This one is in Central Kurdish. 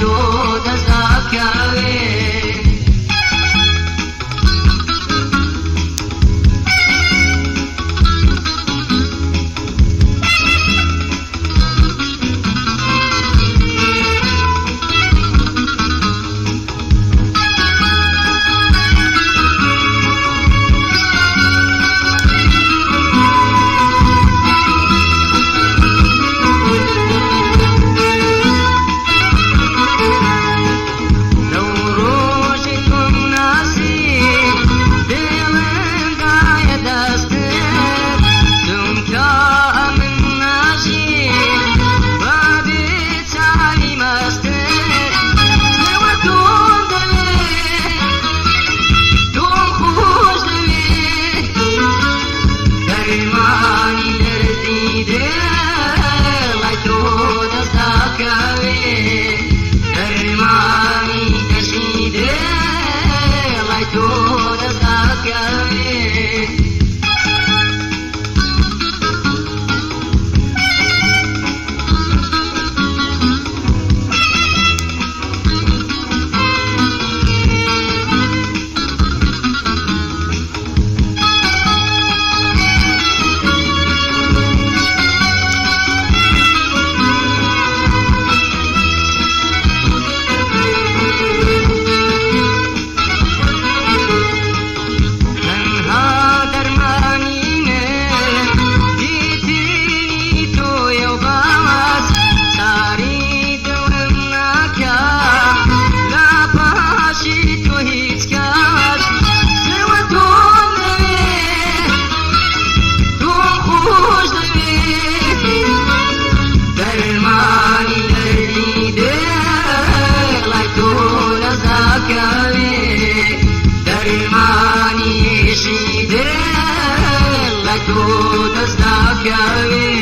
تۆ دەست داکەوێ. لەو ڕۆژەی تۆم ناسی دڵم دایە دەستت، چونکە ئەمن ناژیم بە بێ چاوی مەستت. سروە تۆم دەوێ، تۆم خۆش دەوێ، دەرمانی دەردی دڵ لای تۆ دەست داکەوێ، دەرمانی ئەژی دڵ لای تۆ دەست داکەوێ. تەنها دەرمانی من دیتنی تۆیە و باس، ساری دڵم ناکا لە پاشی تۆ هیچ کەس. سروە تۆم دەوێ، تۆم خۆش دەوێ، دەرمانی دەردی دڵ لای تۆ دەست داکەوێ، دەرمانی ئێشی دڵ لای تۆ دەست داکەوێ.